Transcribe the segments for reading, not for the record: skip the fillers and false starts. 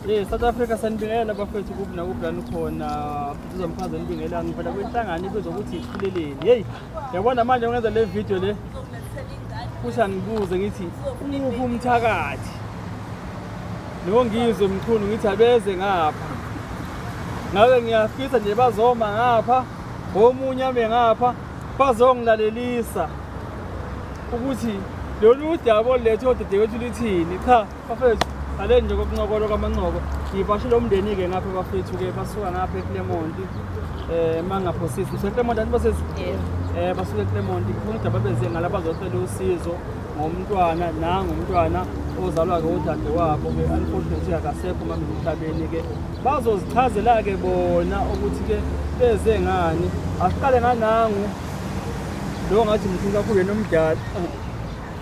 South Africa sanibingelela bafethu kuphi nakuphi la nikhona futhi uzomchaza nibingelela ngivela kwinhlangano ibizwa ukuthi ikhuleleni. Hey, yabona manje ngenza le video le kuthi angibuze ngithi uphi umthakathi nongizwe mchunu ngithi abeze ngapha ngabe ngiyafisa nje bazoma ngapha omunye ame ngapha bazongilalelisa ukuthi lolu daba olulethe odadewethu lithini cha Bafethu, ale nje kokuncokola kwamancoko. Ngivashele umndeni-ke ngapha bafethu-ke basuka ngapha eClermont. Eh mangaphosisi, usuka eClermont anti basesi? Yebo. Eh basuka eClermont ngifuna ukuthi ababeze ngala bazocela usizo ngomntwana nangomntwana ozalwa-ke udade wabo-ke unfortunately akasekho mama emhlabeni-ke bazozichazela-ke bona ukuthi-ke beze ngani asiqale nganangu lo ngathi mkhulu kakhulu yena omdala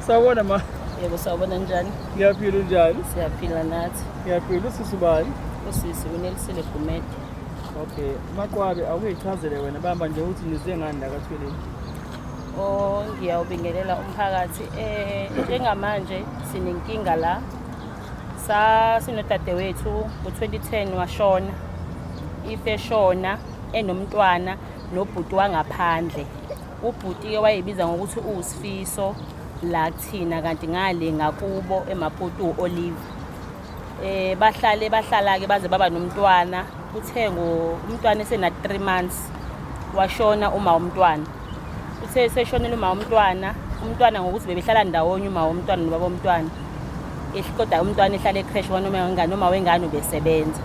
Sawubona ma. Yebo sawubona njani? Ngiyaphila unjani? Siyaphila nathi. Ngiyaphila usisi ubani? Usisi uNelisile Gumede. Okay, Maqwabe awuyichazele wena bamba nje ukuthi nize ngani la kaThweleni. Oh ngiyawubingelela umphakathi eh njengamanje sinenkinga la. Sa sinodadewethu ngo-2010 washona. Ifeshona enomntwana nobhuti wangaphandle. Ubhuti-ke wayebiza ngokuthi uwuSifiso la kuthina kanti ngale ngakubo eMaputo u-Olive. Eh bahlale bahlala-ke baze baba nomntwana kuthe ngo umntwana esena 3 months washona uma womntwana. Uthe seshonile uma womntwana, umntwana ngokuthi bebehlala ndawonye uma womntwana nobaba womntwana. Kodwa umntwana ehlala e-creche kwanoma wengane uma wengane ubesebenza.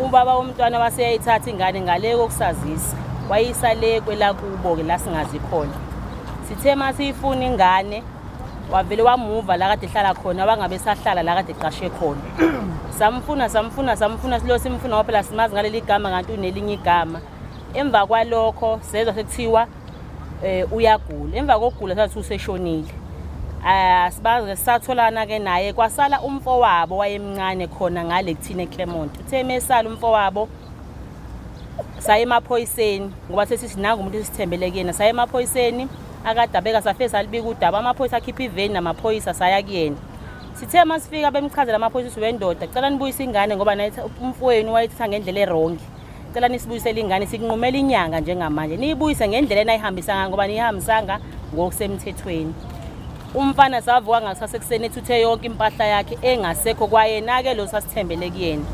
Ubaba womntwana waseyayithatha ingane ngale kokusazisa wayisa le kwelakubo-ke la singazi khona. Sithe uma siyifuna ingane wavele wamuva la kade ehlala khona wangabe esahlala la kade eqashe khona. Samfuna samfuna samfuna silo simfuna ngoba phela simazi ngaleli gama kanti unelinye igama. Emva kwalokho sezwa sekuthiwa eh uyagula. Emva kokugula sathi useshonile. Asibazi satholana ke naye kwasala umfowabo wayemncane khona ngale kuthina eClermont. Uthe mesala umfowabo saye emaphoyiseni ngoba sesithi nangu umuntu esithembele kuyena saye emaphoyiseni akade abeka safike salibika udaba amaphoyisa akhipha iveni namaphoyisa saya kuyena sithe uma sifika bemchazela amaphoyisa ukuthi wendoda cela nibuyise ingane ngoba naye umfowenu wayethatha ngendlela erongi cela nisibuyisele ingane sikunqumela inyanga njengamanje niyibuyise ngendlela enayihambisanga ngoba niyihambisanga ngokusemthethweni umfana savuka ngakusasa ekuseni ethuthe yonke impahla yakhe engasekho kwayena-ke lo sasithembele kuyena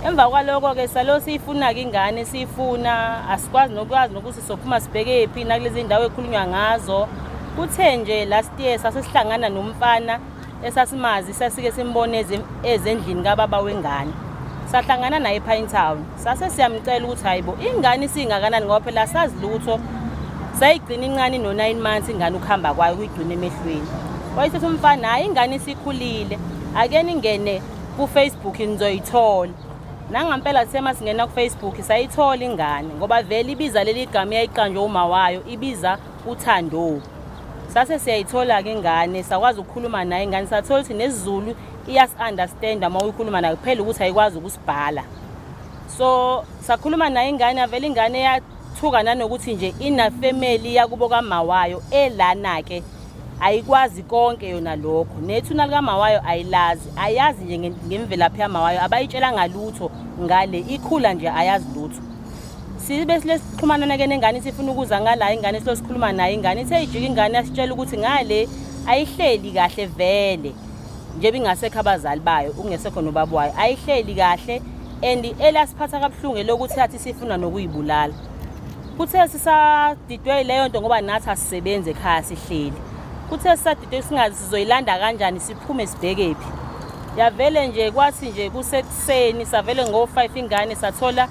emva kwaloko-ke salo siyifuna-ke ingane siyifuna asikwazi nokwazi nokuthi sophuma sibhekephi nakulezi ndawo ekhulunywa ngazo kuthe nje last year sasesihlangana nomfana esasimazi sasike simbone ezendlini kababa wengane sahlangana naye ePine Town sase siyamcela ukuthi hayibo ingane isingakanani ngoba phela asazi lutho sayigcina incane no-9 months ingane ukuhamba kwayo kuyigcina emehlweni wayesethi umfana hhayi ingane isikhulile ake ningene ku-Facebook nizoyithola nangampela sithe uma singena ku-Facebook sayithola ingane ngoba vele ibiza leli gama eyayiqanjwe uma wayo ibiza uthando sase siyayithola-ke ingane sakwazi ukukhuluma naye ingane sathola ukuthi nesiZulu iyasi-understanda uma uyikhuluma nayo kuphela ukuthi ayikwazi ukusibhala so sakhuluma naye ingane avele ingane yathuka nanokuthi nje inafemeli yakubo kamawayo elana-ke ayikwazi konke yona lokho nethuna likamawayo ayilazi ayazi nje ngemvelaphi yamawayo abayitshelanga lutho ngale ikhula nje ayazi lutho sibe silesixhumana ke nengane sifuna ukuza ngala ingane silo sikhuluma naye ingane ithe ijika ingane yasitshela ukuthi ngale ayihleli kahle vele njengoba ingasekho abazali bayo ungesekho nobaba wayo ayihleli kahle and elasiphatha kabuhlungu elokuthi athi sifuna nokuyibulala kuthe sisadidwe leyo nto ngoba nathi asisebenzi ekhaya sihleli kuthe sisadidwe singazi sizoyilanda kanjani siphume sibhekephi yavele nje kwathi nje kusekuseni savele ngo-5 ingane sathola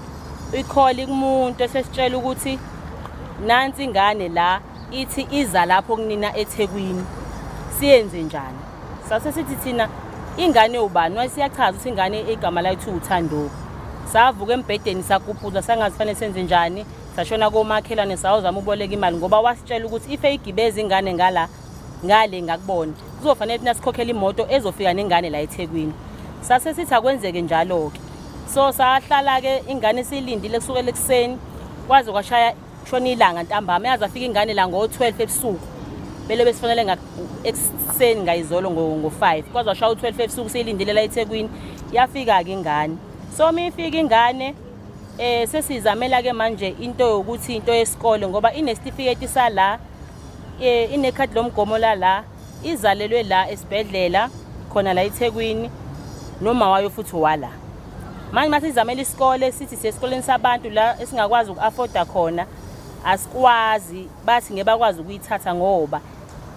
ikholi kumuntu esesitshela ukuthi nansi ingane la ithi iza lapho kunina eThekwini siyenze njani sase sithi thina ingane ubani wayesiyachaza ukuthi ingane igama layo kuthiwa uThando savuka embhedeni sakuphuzwa sangazi fanele senze njani sashona komakhelwane sawuzama ukuboleka imali ngoba wasitshela ukuthi ife igibeza ingane ngala ngale ngakubona kuzofanele thina sikhokhele imoto ezofika nengane la eThekwini sase sithi akwenzeke njalo-ke so sahlala-ke ingane siyilindile kusukela ekuseni kwaze kwashaya shona ilanga ntambama yaze afika ingane la ngo-12 ebusuku bele besifonele ekuseni ngayizolo ngo-5 kwaze washaya u-12 ebusuku siyilindile la eThekwini Yafika-ke ingane. So uma ifika ingane sesizamela-ke manje into yokuthi into yesikole ngoba inesitifiketi sala, inekhadi lomgomo lala, izalelwe la esibhedlela khona la eThekwini, noma wayo futhi wala. Manje masizamela isikole sithi sesikoleni sabantu la esingakwazi uku-afforda khona, asikwazi, bathi ngeke bakwazi ukuyithatha ngoba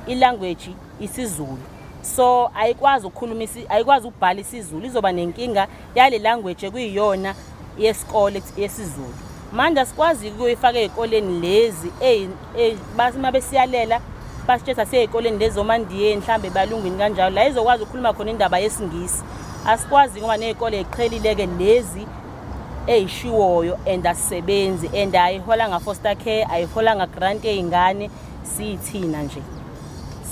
ilanguage isiZulu. So ayikwazi ukukhuluma, ayikwazi ukubhala isiZulu, izoba nenkinga yale language ekuyiyona yesikole yesiZulu. Manje asikwazi ukuyifaka ey'koleni lezi uma besiyalela basitshela siye ey'koleni lezi zomandiyeni mhlambe balungwini kanjalo, la izokwazi ukukhuluma khona indaba yesiNgisi. Asikwazi ngoba ney'kole y'qhelile-ke lezi ey'shiwoyo and asisebenzi and ayiholanga foster care, ayiholanga grant yey'ngane, siyithina nje.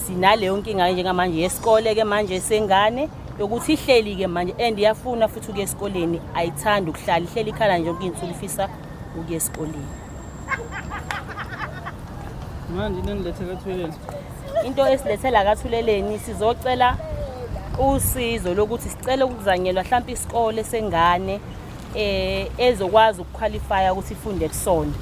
Sinaleyo nkinga njengamanje yesikole-ke manje sengane yokuthi ihleli-ke manje and iyafuna futhi ukuya esikoleni, ayithandi ukuhlala, ihleli ikhala nje yonke iy'nsuku ifisa ukuya esikoleni. Manje into enilethe kaThuleleni? Into esilethela kaThuleleni, sizocela usizo lokuthi sicele ukuzanyelwa hlampe isikole sengane ezokwazi ukuqualifya ukuthi ifunde kusona,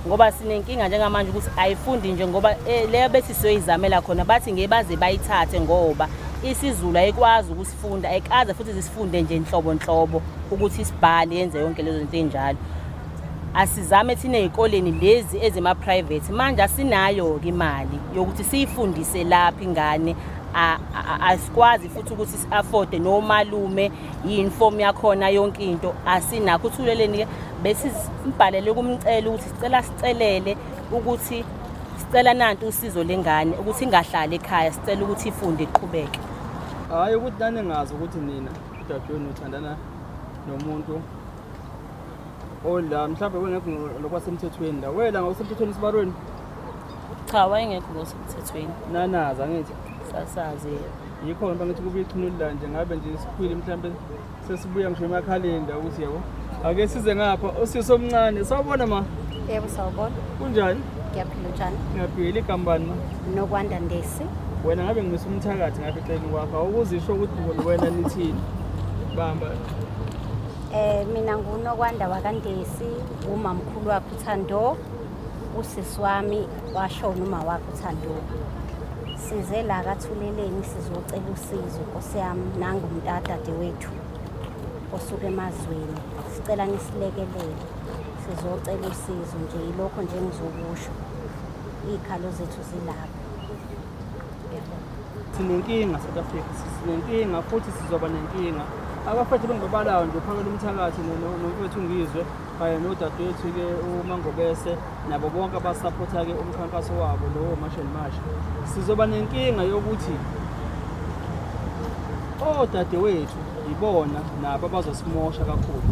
ngoba sinenkinga njengamanje ukuthi ayifundi nje ngoba leyo bethi siyoyizamela khona bathi ngeke baze bayithathe ngoba isiZulu ayikwazi ukusifunda, ayikaze futhi zisifunde nje nhlobo nhlobo ukuthi isibhale yenze yonke lezo zinto ey'njalo. Asizame thina ey'koleni lezi ezima-private, manje asinayo-ke imali yokuthi siyifundise lapha ingane, asikwazi futhi ukuthi si-afforde nomalume i-uniform yakhona yonke into asinakho. UThuleleni-ke besimbhalele ukumcela ukuthi sicela sicelele ukuthi sicela nanti usizo lengane ukuthi ingahlali ekhaya, sicela ukuthi ifunde iqhubeke. Hhayi ukuthi naningazi ukuthi nina udadewenu uthandana nomuntu ola mhlawumbe wengekho lokwasemthethweni la, wela ngokusemthethweni esibalweni? Cha, wayengekho ngokusemthethweni. Nanazi angithi? Sasazi. Yikho ngoba ngithi kube iqhinuli nje ngabe nje isikhwili mhlawumbe sesibuya ngisho emakhaleni la ukuthi yabo. Ake size ngapha usisi omncane. Sawubona ma. Yebo, sawubona. Kunjani? Ngiyaphila, njani? Ngiyaphila. Igama bani ma? Nokwanda Ndesi. Wena ngabe ngimisa umthakathi ngapha eceleni kwakho, awukuzisho ukuthi wena nithini? Bamba. Mina nguNokwanda wakaNdesi, umamkhulu wakhe uThando, usisi wami washona uma wakhe uThando. Size la kaThuleleni sizocela usizo Nkosi yami, nangu umntadadewethu osuka emazweni. Sicela nisilekelele, sizocela usizo nje, yilokho nje engizokusho. Iy'khalo zethu zilapho. Sinenkinga South Africa, sinenkinga futhi sizoba nenkinga. Abafethu bengibabalayo nje uphakela umthakathi nomfethu Ngizwe kanye nodadewethu-ke uMangobese nabo bonke abasaphotha-ke umkhankaso wabo lowo March and March. Sizoba nenkinga yokuthi odadewethu ibona nabo abazosimosha kakhulu,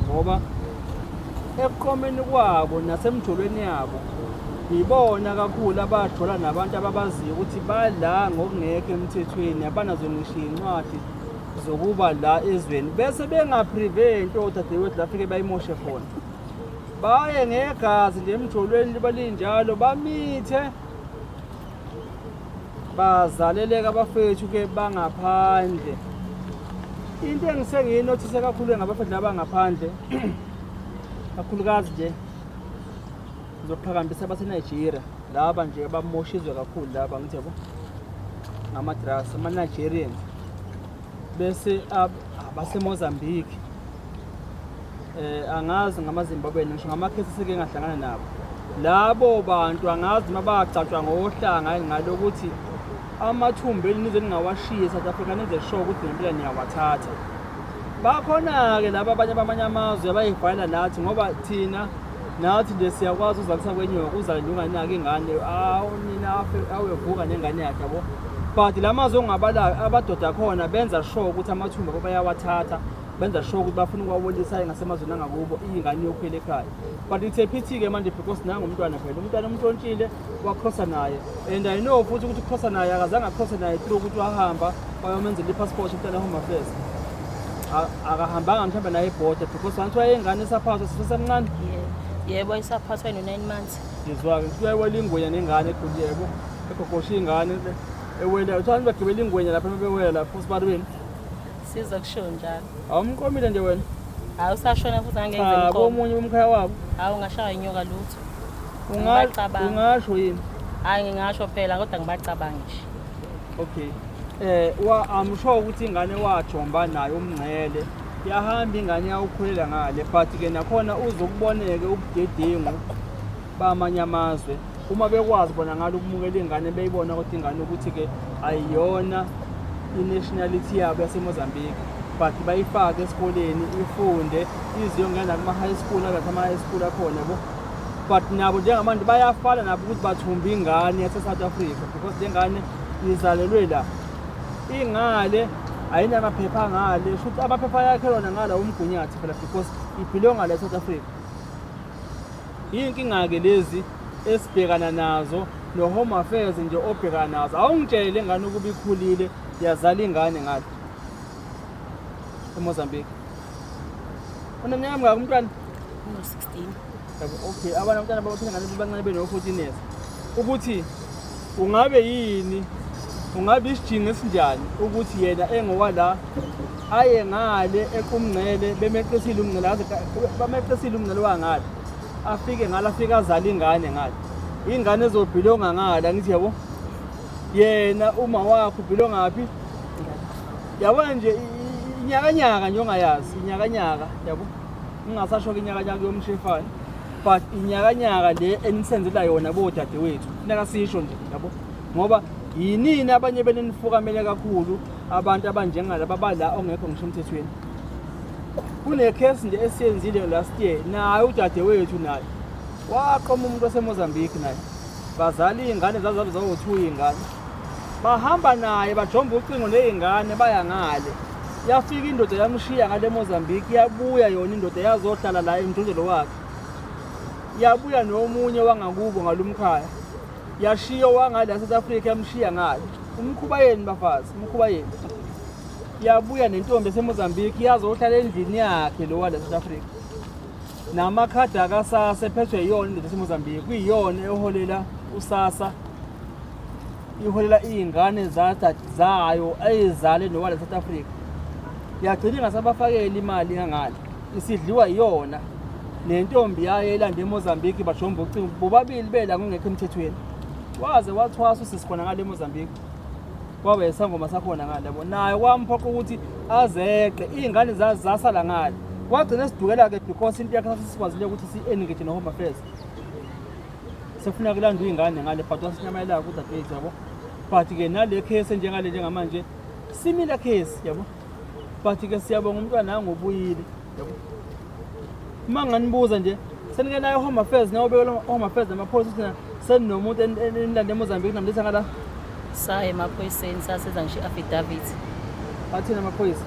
ngoba ekuqomeni kwabo nasemjolweni yabo ibona kakhulu abajola nabantu ababaziyo ukuthi bala ngokungekho emthethweni, abanazo ngisho iy'ncwadi zokuba la ezweni, bese bengapreventi odadewethu la fike bayimoshe khona, baye ngegazi nje emjolweni liba linjalo, bamithe bazaleleka abafethu-ke bangaphandle. Into engisengiyinothise kakhulu ngabafethu labangaphandle, kakhulukazi nje ngizoqhakambisa abaseNigeria, laba nje abamoshizwe kakhulu laba, ngithi yabo ngama-drugs, ama-Nigerians, bese abaseMozambique, angazi ngamaZimbabwe, ngisho ngamakhesi seke ngahlangana nabo labo bantu, angazi uma bagcatshwa ngohlanga ngalokuthi amathumbu nize ningawashiyi e-South Africa, nenze sure ukuthi ngempela niyawathatha. Bakhona-ke laba abanye bamanye amazwe abayivayela nathi, ngoba thina nathi nje siyakwazi uzalisa kwenyoka, uzale nje unganaki ingane, nina awevuka nengane yakhe yabo. But la mazwe ongabalayo abadoda khona benza sure ukuthi amathumbu abo bayawathatha, benza sure ukuthi bafuna ukuwawolisa ngasemazweni angakubo iy'ngane iyokhwela ekhaya. But it's a pity-ke manje because nangu umntwana phela, umntwana umntshontshile wakrosa naye, and I know futhi ukuthi ukrosa naye akazange akrose naye through ukuthi wahamba wayomenzela i-passport umntwana Home Affairs. Akahambanga mhlawumbe naye ebhoda because wanti wayengane esaphathwa sisesemncane. Yebo, isaphathwa ino-9 months. Ngizwa-ke kuthiwa ewela ingwenya nengane ekhulu, yebo, egogosha ingane ewela, kuthiwa bagibela ingwenya lapha bewela lapho sibalweni. Sizokusho njalo. Awumqomile nje wena? Hayi usashona futhi angeke ngize Cha, ngiqome. komunye umkhaya wabo. Hayi ungashaya inyoka lutho. Ungabacabanga. Ungasho yini? Hayi ngingasho phela kodwa ngibacabange nje. Okay. Wa I'm sure ukuthi ingane wajomba nayo umngcele. Yahamba ingane yawukhulela ngale but ke nakhona uzokuboneke ubudedengu bamanye amazwe uma bekwazi bona ngalo ukumukela ingane beyibona ukuthi ingane ukuthi ke ayiyona i-nationality yabo yaseMozambique but bayifake esikoleni ifunde iziyongena kuma-high school akathi ama-high school akhona yabo but nabo njengabantu bayafana nabo ukuthi bathumba ingane yase-South Africa because le ngane izalelwe la ingale ayinamaphepha ngale shuthi amaphepha yakhe lona ngala umgunyathi phela because ibhilonga la e-South Africa. Iy'nkinga-ke lezi esibhekana nazo no-Home Affairs nje obhekana nazo. Awungitshele le ngane ukuba ikhulile yazala ingane ngale eMozambique. Uneminyaka emingaki umntwana? Uno-16. Yabo, okay, abanye abantwana babaphila ngane bebancane beno-14 years. Ukuthi ungabe yini, ungabe isijingi esinjani ukuthi yena engowala aye ngale equmngcele bemeqisile umngcele aze bameqisile umngcele wangale afike ngale afike azale ingane ngale ingane ezobhilonga ngale angithi yabo yena uma wakho ubhilonga phi yabona nje inyakanyaka nje ongayazi inyakanyaka yabo ngingasasho-ke inyakanyaka yomshefane but inyakanyaka le enisenzela yona bodadewethu funeka sisho nje yabo ngoba yinini abanye beninifukamele kakhulu abantu abanjengalaba bala ongekho ngisho emthethweni. Kunekhesi nje esiyenzile last year naye udadewethu naye waqoma umuntu waseMozambique naye bazala iy'ngane zazabe zawo-two iy'ngane bahamba naye bajomba ucingo ney'ngane baya ngale yafika indoda yamshiya ngale Mozambique yabuya yona indoda yazohlala la emjondolo wakhe yabuya nomunye wangakubo ngalomkhaya yashiya wangale South Africa yamshiya ngale umkhuba yenu bafazi umkhuba yenu yabuya nentombi yaseMozambique yazohlala endlini yakhe lo wale South Africa namakhadi akasasa ephethwe iyona indoda yaseMozambique kuyiyona eholela usasa iholela iy'ngane zayo eyizale nowale South Africa yagcina ingasabafakeli imali ngangale isidliwa iyona nentombi yayo elande eMozambique bajomba ucingo bobabili bela ngongekho emthethweni waze wathwasa usisi khona ngale eMozambique kwaba isangoma sakhona ngale yabo naye kwamphoqa ukuthi azeqe iy'ngane zasala ngale wagcina esidukela-ke because into yakhe sasikwazile ukuthi si-engage no-Home Affairs sefuna kulandwa iy'ngane ngale but wasinyamayela-ke udadewethu yabo but-ke nale case enjengale njengamanje similar case yabo but-ke siyabonga umntwana angobuyile yabo uma nganibuza nje senike nayo Home Affairs nayobekela Home Affairs namaphoyisa ukuthi seninomuntu enilande eMozambique namletha ngala Saya emaphoyiseni sasenza ngisho i-affidavit. Athini amaphoyisa?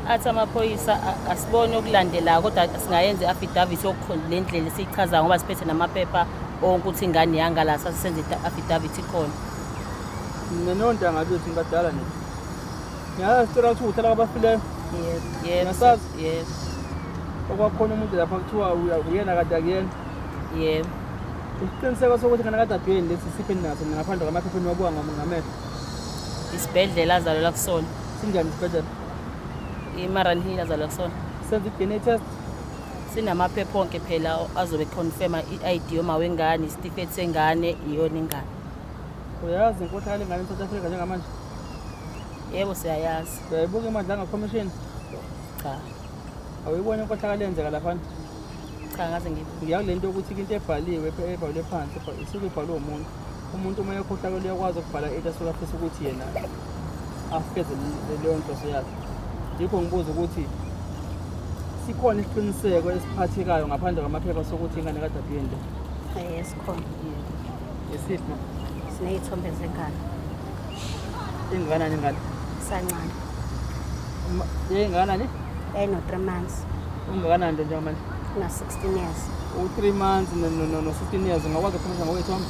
Athi amaphoyisa asibone okulandelayo kodwa singayenza i-affidavit le ndlela esiyichazayo ngoba siphethe namaphepha onke ukuthi ingane yangala sasisenza i-affidavit ikhona. Mina nontanga bethu ngibadala nje. Ngiyazi sicela ukuthi uhlala kwabafileyo. Yebo, yebo. Ngiyasazi. Yebo. Okwakhona umuntu lapha kuthiwa uyena kade akuyena. Yebo. Isiqiniseko sokuthi ngane kadadewenu lesi siphe naso ngaphandle kwamaphepha eniwabuka ngamehlo. Isibhedlela azalelwa kusona. Sinjani isibhedlela? IMariannhill azalelwa kusona. Senza i-DNA test? Sinamaphepha onke phela azobe confirma i-ID yoma wengane, isitifiketi sengane, iyona ingane. Uyazi inkohlakalo ingane eSouth Africa njengamanje? Yebo siyayazi. Uyayibuka iMadlanga Commission? Cha. Awuyibona inkohlakalo eyenzeka laphana? Cha ngaze ngibone. Ngiya kule nto yokuthi into ebhaliwe ebhalwe phansi isuke ibhalwe umuntu. Umuntu uma ekhohlakele uyakwazi ukubhala into asuke afisa ukuthi yena afeze leyo nhloso yakhe. Yikho ngibuza ukuthi sikhona isiqiniseko esiphathekayo ngaphandle kwamaphepha sokuthi ingane kadadewenu le? Sikhona. Esiphi ma? Siney'thombe zengane. Ingakanani ingane? Isancane. Yayingakanani? Yayino-3 months. Ungakanani nto njengamanje? Una-16 years. U-3 months no-16 years ungakwazi ukukhuluma ngokwethombe?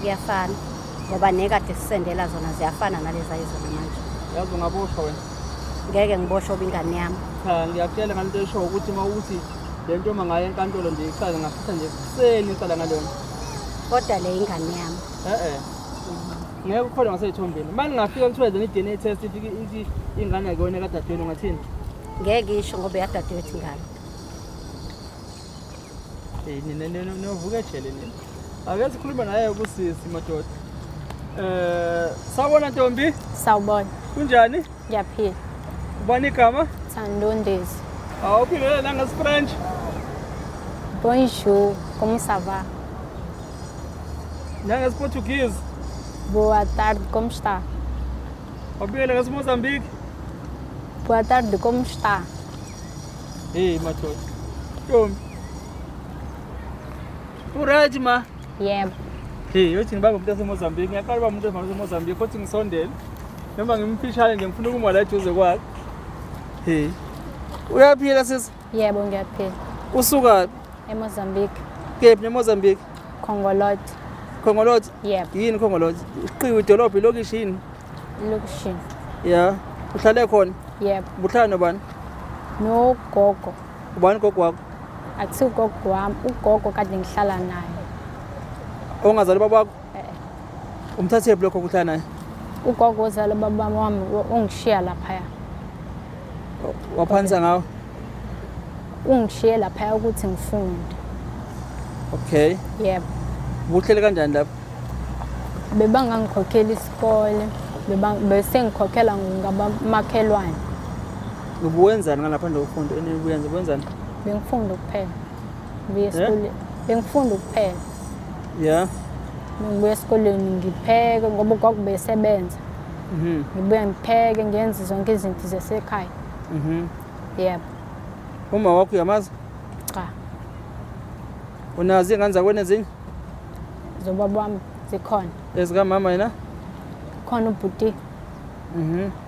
Kuyafana ngoba nekade sisendela zona ziyafana nalezi ayizona manje. Yazi ungaboshwa wena. Ngeke ngiboshwe ngoba ingane yami. Cha ngiyakutshela ngalento eshoyo ukuthi uma uthi le nto uma ngaye enkantolo nje icala ngafisa nje kuseni icala ngaleyo. Kodwa le ingane yami. Ngeke ukhona ngaseyithombeni. Uma ningafika kuthiwa yenzani i-DNA test ifike ithi ingane akuyona kadadewenu ungathini? Ngeke isho ngoba eyadadewethu ingane. Hey nina nina niyovuka ejele nina. Ake sikhulume naye kusisi madoda. Eh sawubona ntombi, Sawubona, kunjani? ngiyaphila. Ubani igama? Thando Ndezi. Awuphilele nangesiFrench. Bonjour, comment ça va? NangesiPortuguese. Boa tarde, como está? Wabuyele ngesiMozambique. Boa tarde, como está? Hey madoda. Ntombi. Uright ma? Yebo. Hey, uthi ngibambe umuntu waseMozambique. Ngiyaqala uba umuntu waseMozambique kodwa ngisondele. Noma ngimfishane nje ngifuna ukuma la eduze kwakhe. Hey. Uyaphila sisi? Yebo, ngiyaphila. Usuka eMozambique. Kephi neMozambique? Khongolote. Khongolote? Yebo. Yini Khongolote? Iqiwi idolobha ilokishi yini? Ilokishini. Ya. Uhlale khona? Yebo. Ubuhlala nobani? Nogogo. Ubani ugogo wakho? Akusiwo ugogo wami, ugogo kade ngihlala naye. Ongazali babakho? Eh. Umthathephi lokho kuhlala naye? Ugogo ozala ubaba wami ungishiya laphaya. Waphansa ngawo? Ungishiye laphaya ukuthi ngifunde. Okay. Yebo. Ubuhlele kanjani lapho? Bebangangikhokheli isikole, bese ngikhokhela ngabamakhelwane. Ubuwenzani ngalaphandle kokufunda? Enibuyenza ubuwenzani? Bengifunda kuphela. Ngibuya esikoleni. Bengifunda kuphela. Yeah. Ngibuya esikoleni ngipheke ngoba ugogo besebenza. Ngibuya ngipheke ngenze zonke izinto zasekhaya. Yebo. Uma wakho uyamazi? Cha. Unazo iy'ngane zakwenu ezinye? Zobaba wami zikhona. Ezikamama yena? Khona ubhuti.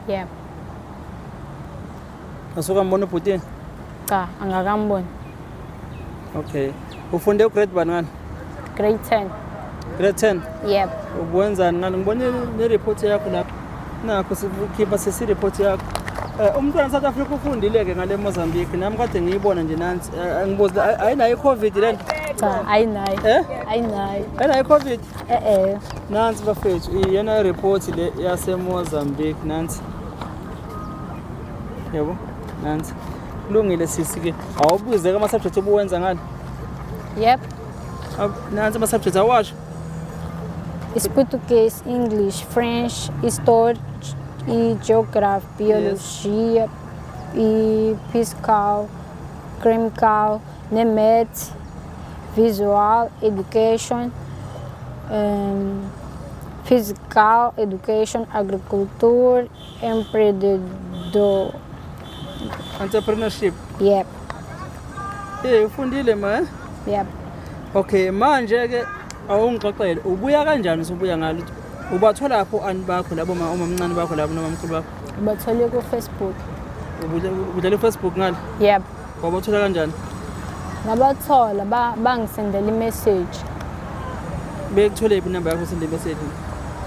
Yebo. Asuka mbona ubhuti? Cha, angakamboni. Okay. Ufunde ugrade bani ngani? Grade 10. Grade 10? Yebo. Ubuwenzani ngani? Ngibone ne-report yakho lapha. Nakho sikhipha sesi report yakho. Umntwana South Africa ufundile-ke ngale Mozambique. Nami kade ngiyibona nje nansi. Angibuzi ayinayo i-COVID le nto? Cha, ayinayo. Eh? Ayinayo. Ayinayo i-COVID? Eh eh. Nansi bafethu, iyona report le yase Mozambique nansi. Yebo, nansi. Kulungile sisi ke. Awubuze ama subject obuwenza ngale? Yep. Nansi ama subjects awasho. Isiportuguês, English, French, História e Geografia, Biologia e Fiscal, Chemical, Nemeth, Visual Education, Physical Education, Agriculture, Empreendedor. Entrepreneurship. Yep. Hey, ufundile ma? Yep. Okay, manje ke awungixoxele ubuya kanjani usubuya ngalo? Ubathola lapho ani bakho labo omamncane bakho labo noma omkhulu bakho? Ubathole ku Facebook. Ubudlala Facebook ngalo? Yep. Wabathola kanjani? Ngabathola bangisendela imessage. Bekuthole iphi inamba yakho sende message?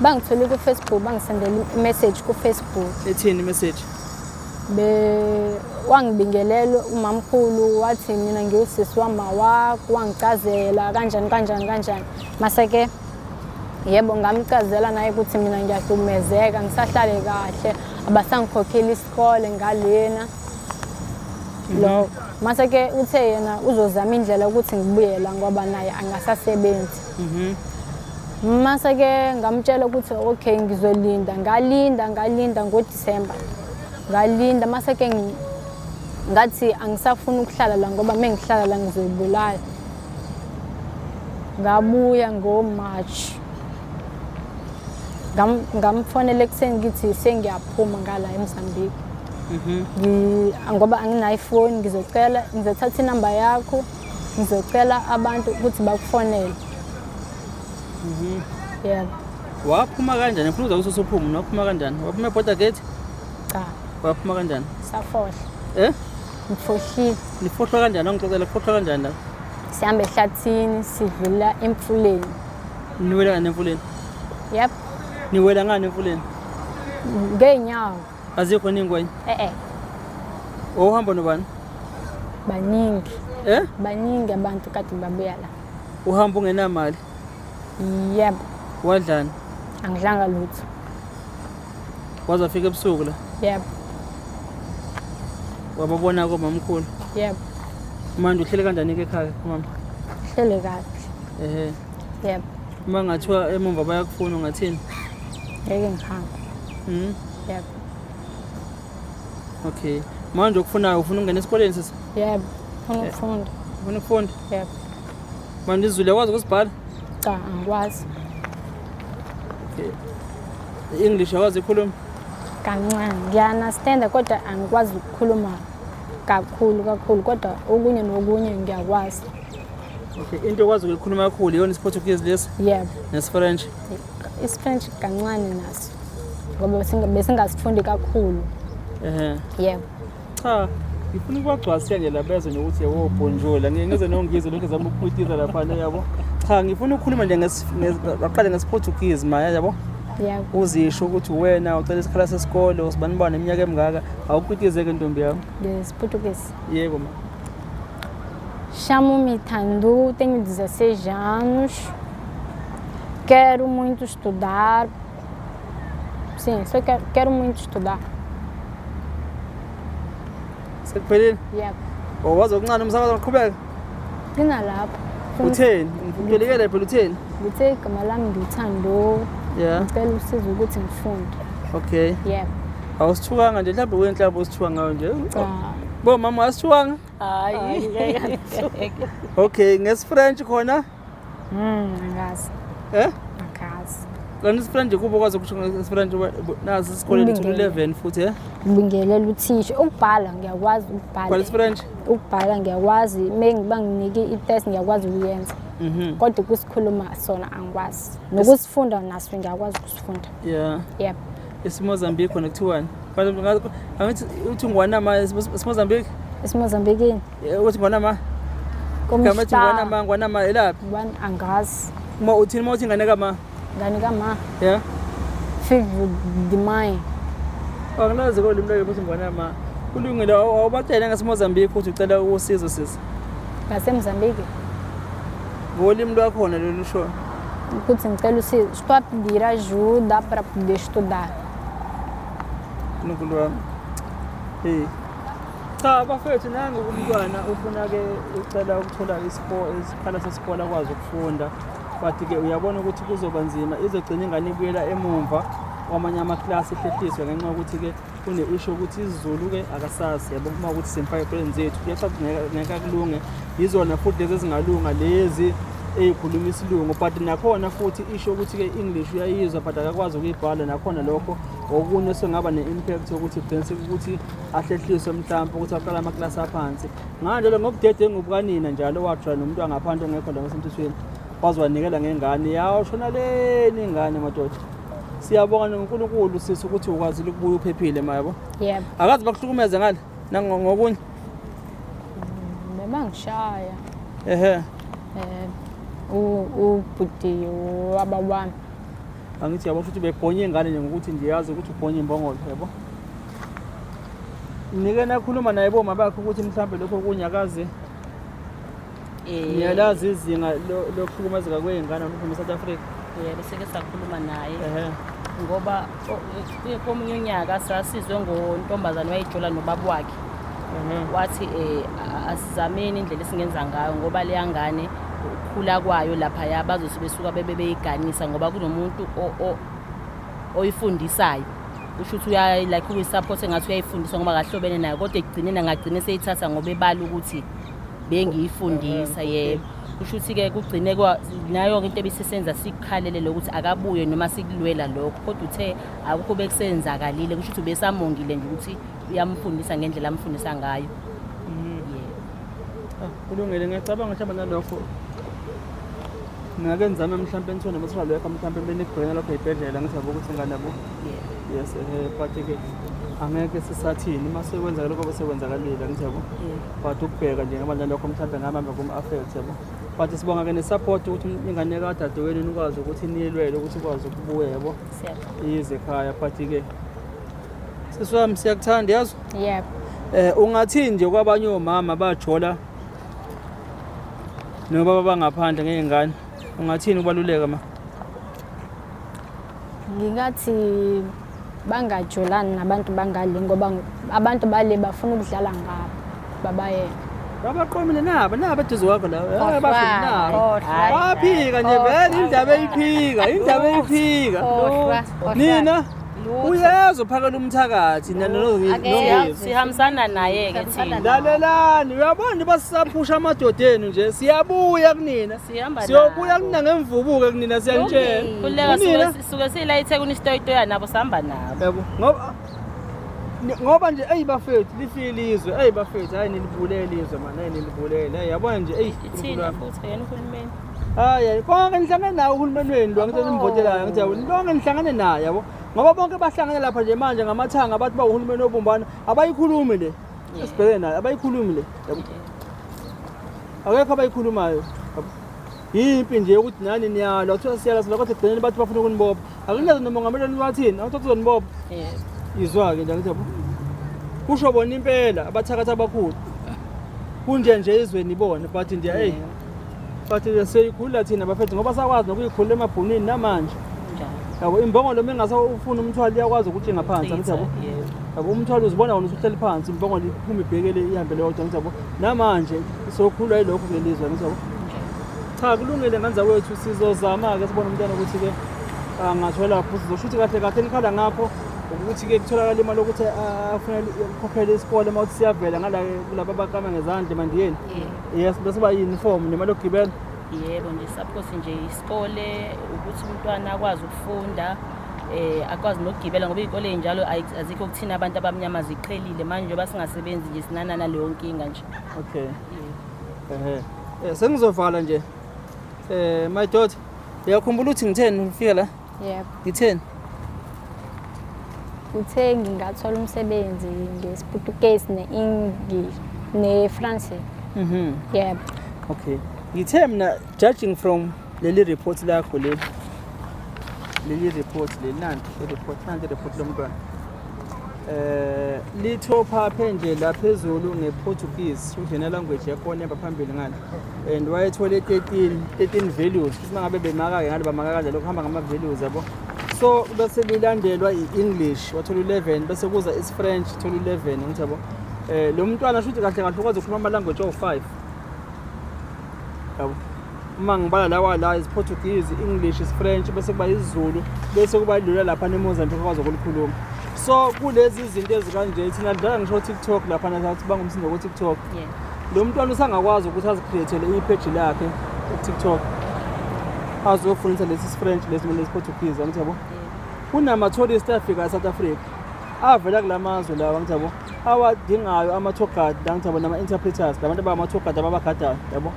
Bangithole ku Facebook, bangisendela imessage ku Facebook. Ethini message? Wangibingelela umamkhulu wathi mina ngiwusisi wama wakho, wangicazela kanjani kanjani kanjani. Mase ke yebo ngamchazela naye ukuthi mina ngiyahlukumezeka, ngisahlale kahle, abasangikhokheli isikole ngalena. Lo mase ke uthe yena uzozama indlela ukuthi ngibuye la ngoba naye angasasebenzi. Mase ke ngamtshela ukuthi okay ngizolinda, ngalinda ngalinda ngoDisemba. Ngalinda mase ke ngathi angisafuni ukuhlala la ngoba mengihlala la ngizoyibulala. Ngabuya ngoMarch. Ngamfonela ekuseni ngithi sengiyaphuma ngala eMozambique. Ngoba anginayo ifoni, ngizocela ngizothatha inamba yakho, ngizocela abantu ukuthi bakufonele. Yebo. Waphuma kanjani? Ngifuna ukuza ukuthi usuphuma, waphuma kanjani? Waphuma eborder gate? Cha. Waphuma kanjani? Safohla. Eh? Ngifohlile. Nifohlwa kanjani? Angixoxele kufohlwa kanjani la? Sihamba ehlathini, sidlula emfuleni. Niwela ngani emfuleni? Yep. Niwela ngani emfuleni? Ngeenyawo. Azikho ningwenye? Eh eh. Uhamba nobani? Baningi. Eh? Baningi abantu kade babuya la. Uhamba ungenamali? Yebo. Wadlani? Angidlanga lutho. Waze wafika ebusuku la? Yebo. Wababona komamkhulu? Yebo. Manje uhlele kanjani-ke ekhaya kumama? Hlele kahle. Ehhe. Yebo. Uma ngathiwa emumva bayakufuna ungathini? Ngeke ngihambe. Yebo. Okay. Manje okufunayo ufuna ukungena esikoleni sisi? Yebo. Ufuna ukufunda. Ufuna ukufunda? Yebo. Manje isiZulu uyakwazi ukusibhala? Cha, angikwazi. Okay. I-English uyakwazi ukukhuluma? Kancane. Ngiya-understanda kodwa angikwazi ukukhuluma kakhulu kakhulu kodwa okunye nokunye ngiyakwazi. Okay, into okwazi ukuyikhuluma kakhulu iyona isiPortuguese lesi? Yebo. NesiFrench? IsiFrench kancane naso ngoba besingasifundi kakhulu. Ehhe. Yebo. Cha, ngifuna ukubagcwasela nje la bezwe nje ukuthi yebo bonjour la ngeke ngize nongizwe lokhu zama ukuphuthiza lapha yabo. Cha, ngifuna ukukhuluma nje baqale ngesiPortuguese maya yabo. Yebo. Uzisho ukuthi wena ucela isikhala sesikole usibanibani iminyaka emingaka awukwitizeke ntombi yami. NgesiPortuguese. Yebo ma. Chamo-me Thandu, tenho 16 anos, quero muito estudar. Sim, só quero muito estudar. Sekuphelile? Yebo. Owazi okuncane umsakazo aqhubeka? Nginalapho. Utheni? Ngikutolikele phela utheni? Ngithe igama lami ngiwuThando. Yeah. Ngicela usizo ukuthi ngifunde. Okay. Yebo. Awusithukanga nje mhlawumbe wenhlaba usithuka ngayo nje. Cha. Bo mama awusithukanga? Hayi, ngeke ngithuke. Okay, ngesiFrench khona? Angazi. Eh? Angazi. Kanti isiFrench kubo kwazi ukusho ngesiFrench nazi isikole lethu 11 futhi eh? Ngibingelela uthisha. Ukubhala ngiyakwazi ukubhala. Bhala isiFrench? Ukubhala ngiyakwazi, uma banginike i-test ngiyakwazi ukuyenza. Kodwa ukusikhuluma sona angikwazi. Nokusifunda naso ngiyakwazi ukusifunda. Yeah. Yebo. IsiMozambique khona kuthiwani? Angithi uthi ngwanama isiMozambique? IsiMozambique. Uthi ngwanama? Igama ethi ngwanama ngwanama elaphi? Angazi. Uma uthini uma uthi ingane kama? Ngane kama? Yeah. Filho de mãe. Angilazi kolimi lwakhe ukuthi ngwanama. Kulungile awubatshele ngesiMozambique ukuthi ucela usizo sisi. NgaseMozambique. Ngolimi lwakhona lolu sho. Ukuthi ngicela usizo. Estou a pedir ajuda para poder estudar. Nkulunkulu wami. Hey. Cha bafethu nangu umntwana ufuna ke ucela ukuthola isikhala sesikole akwazi ukufunda. But ke uyabona ukuthi kuzoba nzima izogcina ingane ibuyela emumva kwamanye amaklasi ihlehliswe ngenxa yokuthi ke kune-issue ukuthi isiZulu ke akasazi yabo uma ukuthi simfake ey'koleni zethu kuyacaca ngeke akulunge yizona futhi lezi ezingalunga lezi ey'khuluma isilungu but nakhona futhi isho ukuthi ke English uyayizwa but akakwazi ukuyibhala nakhona lokho okunye sengaba ne-impact yokuthi kugcine sekuthi ahlehliswe mhlawumbe ukuthi aqale amaklasi aphansi nganjalo ngobudedengu bukanina njalo wajula nomuntu wangaphandle ongekho la ngasemthethweni waze wanikela ngengane yawushona leni ingane madoda. Siyabonga noNkulunkulu sisi ukuthi ukwazile ukubuya uphephile ma yabo. Yebo. Akazi bakuhlukumeze ngale nangokunye. Bebangishaya. Ehhe. Ubhuti wabawami. Angithi yabo futhi bebhonye ingane nje ngokuthi nje yazi ukuthi ubhonye imbongolo yabo. Nike nakhuluma naye boma bakhe ukuthi mhlambe lokho kunyakaze. Niyalazi izinga lokuhlukumezeka kwey'ngane lapha e-South Africa? Yebo, sike sakhuluma naye. Ngoba komunye unyaka sasizwe ngontombazane wayejola nobaba wakhe. Wathi asizameni indlela esingenza ngayo ngoba leya ngane ukukhula kwayo laphaya bazothi besuka bebe beyiganisa ngoba kunomuntu oyifundisayo. Usho ukuthi uya like uyisupport engathi uyayifundisa ngoba kahlobene nayo kodwa ekugcineni angagcina seyithatha ngoba ebala ukuthi bengiyifundisa yebo. Kusho ukuthi ke kugcine nayo into ebisisenza sikukhalele lokuthi akabuye noma sikulwela lokho kodwa uthe akukho bekusenzakalile kusho ukuthi ubesamongile nje ukuthi uyamfundisa ngendlela amfundisa ngayo. Yebo. Kulungile ngiyacabanga mhlawumbe nalokho ngake nizame mhlawumbe nithole nomasipala wakho mhlawumbe benikubhekena lokho ey'bhedlela ngithi yabo ukuthi ingane yabo. Yes, but ke angeke sisathini uma sekwenzeka lokho besekwenzakalile ngithi yabo. But ukubheka nje ngoba nalokho mhlawumbe ngahamba kuma-affect yabo. But sibonga ke ne-support ukuthi ingane kadadewenu nikwazi ukuthi niyilwele ukuthi ikwazi ukubuya yabo. Ize ekhaya but ke sisi wami siyakuthanda yazi? Yebo. Ungathini nje kwabanye omama bajola nobaba bangaphandle ngey'ngane ungathini ukubaluleka ma? Ngingathi bangajolani nabantu bangale ngoba abantu bale bafuna ukudlala ngabo babayeke. Babaqomile naba naba eduze kwakho la. Hayi bafika nabo. Khohlwa. Baphika nje vele indaba eyiphika, indaba eyiphika. Khohlwa. Khohlwa. Nina uyezwa uphakela umthakathi nina Akekho. Sihambisana naye-ke thina. Lalelani, uyabona basisaphusha amadoda enu nje, siyabuya kunina. Sihamba Siyobuya nabo. kunina ngemvubuke kunina siyanitshela. Khululeka Kunina. suke sila eThekwini isitoyitoya nabo sihamba nabo. Yabo, ngoba ngoba nje eyi bafethu lifile izwe, eyi bafethu hayi nilibulele izwe man, hayi nilibulele. Hayi yabona nje eyi Ithina futhi yena uhulumeni. Hayi konke nihlangene nawo uhulumeni wenu lo ngithi nimvotelayo ngithi yabo lonke nihlangene naye yabo ngoba bonke bahlangene lapha nje manje ngamathanga abathi bawuhulumeni obumbano abayikhulumi le esibhekene nayo abayikhulumi le yabo akekho abayikhulumayo yabo. Yimpi nje ukuthi nani niyalwa kuthiwa siyala sila kodwa ekugcineni bathi bafuna ukunibopha akunazo nomongameli wenu wathini awuthi uzonibopha Yebo. izwa-ke nje angithi yabo kusho bona impela abathakathi abakhulu kunje nje ezweni ibona but nje eyi but nje siyayikhulula thina bafethu ngoba sakwazi nokuyikhulula emabhunwini namanje Njalo. yabo imbongolo uma ingase ufuna umthwalo iyakwazi ukutshinga phansi angithi yabo Yebo. yabo umthwalo uzibona wona usuhleli phansi imbongolo iphume ibhekele ihambele yodwa angithi yabo namanje sokhulwa yilokho kulelizwe angithi yabo cha kulungile ngane zakwethu sizozama-ke sibone umntwana ukuthi-ke angathola futhi sizosho ukuthi kahle kahle nikhala ngakho ukuthi-ke kutholakala imali yokuthi afunele ukukhokhela isikole uma uthi siyavela ngala kulaba abakama ngezandla emandiyeni yes bese ba uniform nemali yokugibela. Yebo nje support nje isikole ukuthi umntwana akwazi ukufunda akwazi nokugibela ngoba iy'kole ey'njalo azikho kuthina abantu abamnyama ziqhelile manje njengoba singasebenzi nje sinanana leyo nkinga nje. Okay, ehe. Sengizovala nje, my daughter, uyakhumbula ukuthi ngitheni ufika la? Yebo. Ngitheni? Uthe ngingathola umsebenzi ngesiPutukezi ne-English ne-France. Yebo. Okay, ngithe mina judging from leli report lakho leli report leli, nanti i-report, nanti i-report lomntwana, lithopha nje la phezulu nge-Portuguese ujena language yakhona ehamba phambili ngale and wayethole 13 values futhi mangabe bemaka-ke ngale bamaka kanjalo kuhamba ngama-values yabo. So bese lilandelwa i-English wathola u-11, bese kuza isi-French thola u-11 ngithi yabo. Lo mntwana shuthi kahle kahle ukwazi ukukhuluma ama-language awu-5 yabo uma ngibala lawa la isiPortuguese, English, isiFrench, bese kuba isiZulu, bese kuba ilula lapha neMozambique akwazi ukulikhuluma. So kulezi zinto ezikanje thina dlala ngisho TikTok lapha nathi bangumsindo ku TikTok. Lo mntwana usangakwazi ukuthi azicreatele ipage lakhe ku TikTok azofundisa lesi siFrench lesi noma lesi Portuguese angithi yabo. Kunama-tourist afika e-South Africa avela kula mazwe lawa angithi yabo awadingayo ama-tour guide angithi yabo nama-interpreters labantu abangama-tour guide ababagadayo yabo.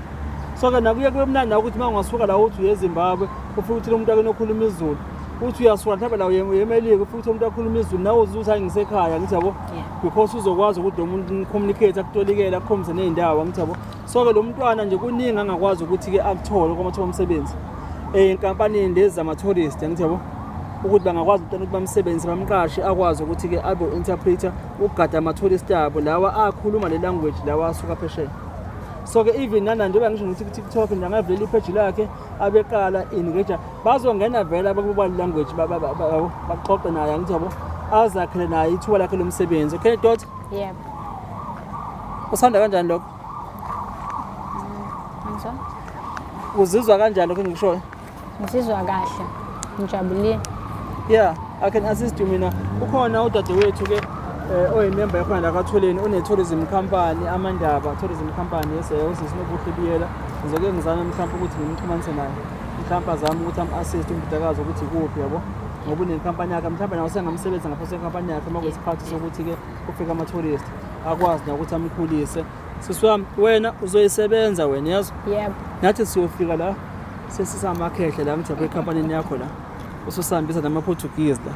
So-ke nakuye kube mnandi nawe ukuthi uma ungasuka la uthi uye eZimbabwe ufike uthi lo muntu akena okhuluma isiZulu, uthi uyasuka mhlawumbe la uye eMelika ufike uthi umuntu akhuluma isiZulu nawe uze uthi hayi ngisekhaya angithi yabo because uzokwazi ukuthi lo muntu communicate akutolikele akukhombise ney'ndawo angithi yabo. So-ke lo mntwana nje kuningi angakwazi ukuthi-ke akuthole kwamathuba omsebenzi ey'nkampanini lezi zama-tourist angithi yabo ukuthi bangakwazi umntwana ukuthi bamsebenzise bamqashe akwazi ukuthi-ke abe u-interpreter ukugada ama-tourist abo lawa akhuluma le language lawa asuka phesheya. So-ke even nana njengoba ngisho ngithi ku-TikTok nje angavulela ipheji lakhe abeqala engage bazongena vele abakuba language baxoxe naye angithi yabo azakhele naye ithuba lakhe lomsebenzi. Okay daughter? Yebo. Usanda kanjani lokho? Ngizwa? Uzizwa kanjani lokho engikushoyo? Ngizizwa kahle. Ngijabulile. Yeah, I can assist you mina. Ukhona udadewethu ke oyimember yakhona la kaTholeni une tourism company, Amandaba Tourism Company, yes, usisi Nobuhle Biyela. Ngizoke ngizame mhlawumbe ukuthi ngimxhumanise naye. Mhlawumbe azame ukuthi am-assist umdodakazi ukuthi ikuphi yabo. Ngoba unenkampani yakhe mhlawumbe nawe sengamsebenza ngaphansi kwenkampani yakhe uma kuyisikhathi sokuthi ke kufika ama-tourist akwazi nakuthi amkhulise. Sisi wami wena uzoyisebenza wena yazo. Yebo. Nathi siyofika la sesisamakhehle la ngithi yabo ekhampanini yakho la ususihambisa nama-Portuguese la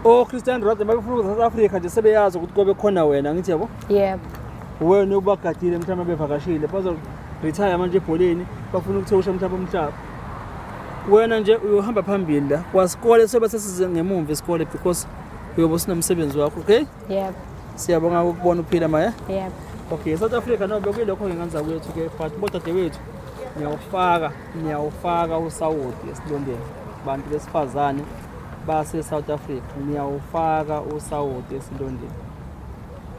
o-Christian Ronaldo bafuna ukuza South Africa nje sebeyazi ukuthi kobe khona wena ngithi yabo. Yebo. Wena ubagadile mhlawumbe bevakashile bazo-retire manje ebholeni bafuna ukuthewusha mhlawumbe umhlaba wena nje uyohamba phambili la kwasikole sobe sesize ngemumva isikole because uyobe usunomsebenzi wakho. Okay? Yebo. Siyabonga ukubona uphila maya. Yebo. Okay, South Africa no bekuyilokho ngenza kwethu ke but bodadewethu niyawufaka niyawufaka usawoti esilondeni bantu besifazane. base-South Africa niyawufaka usawoti esilondeni,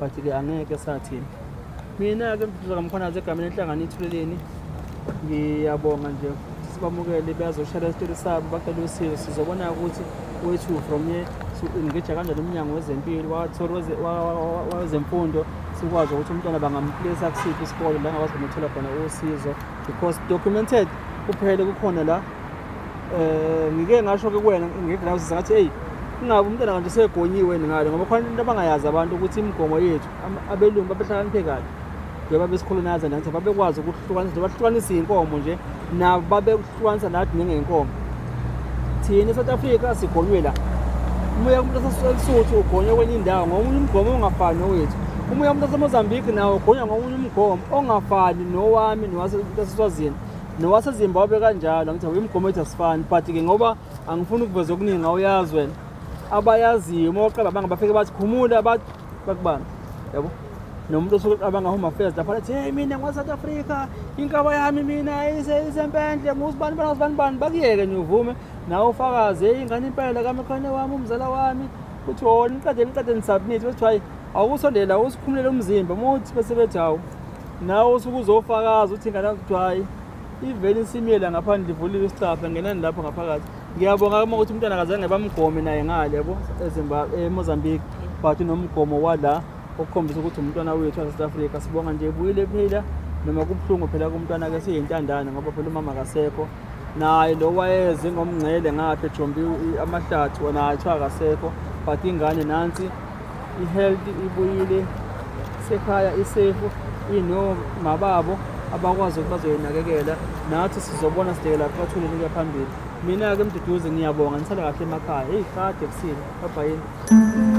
but-ke angeke sathini. Mina-ke Mduduzi kaMkhwanazi egameni lenhlangano iThuleleni, ngiyabonga nje sibamukele bazoshare isitori sabo bacela usizo. Sizobona ukuthi wethu from here si-engage kanjani umnyango wezempilo wezemfundo, sikwazi ukuthi umntwana bangamplacea kusiphi isikole la angakwazi khona ukuthola khona usizo, because documented kuphele kukhona la. Ngike ngasho-ke kuwena nge-gloves ngathi eyi kungabe umntwana kanti usegonyiwe ngale, ngoba khona into abangayazi abantu ukuthi imigomo yethu abelungu babehlakaniphe kabi njengoba besicolonize nathi, babekwazi ukuhlukanisa, bahlukanisa iy'nkomo nje nabo babehlukanisa nathi njengey'nkomo. Thina e-South Africa sigonywe la, uma uya kumuntu waseLesotho ugonywe kwenye indawo ngomunye umgomo ongafani nowethu, uma uya kumuntu waseMozambique nawo ugonywa ngomunye umgomo ongafani nowami nowaseswazini nowaseZimbabwe kanjalo. Ngithi imigomo yethu asifani, but-ke ngoba angifuni ukuveza okuningi, awuyazi wena, abayaziyo uma waqamba abanga bafike bathi khumula bathi bakubani yabo, nomuntu osuke eqabanga Home Affairs lapha athi hey mina ngwa-South Africa inkaba yami mina isempendle ngusibani bani usibani bani, bakuyeke nje uvume nawe ufakaze hey ingane impela kamakhane wami umzala wami uthi oh niqede niqede nisubmit, bese hayi awusondela usikhumulele umzimba uma uthi bese bethi hawu nawe usuke uzofakaza uthi ingane yakho hayi ivele isimile ngaphandle ivulile isicabha ngenani lapho ngaphakathi. Ngiyabonga uma ukuthi umntwana akazange bamgome naye ngale yabo eZimbabwe eMozambique, but unomgomo wala okukhombisa ukuthi umntwana wethu wase-South Africa. Sibonga nje ebuyile ephila, noma kubuhlungu phela kumntwana ke siyintandane ngoba phela umama akasekho, naye lo wayeze ngomngcele ngapha ejombi amahlathi naye kuthiwa akasekho, but ingane nansi i-healthy ibuyile sekhaya isefu inomababo abakwazi ukuthi bazoyinakekela, nathi sizobona sidekela kwathuleni kuya phambili. Mina-ke Mduduzi ngiyabonga, nisale kahle emakhaya. Heyi kade kusile, babhayini.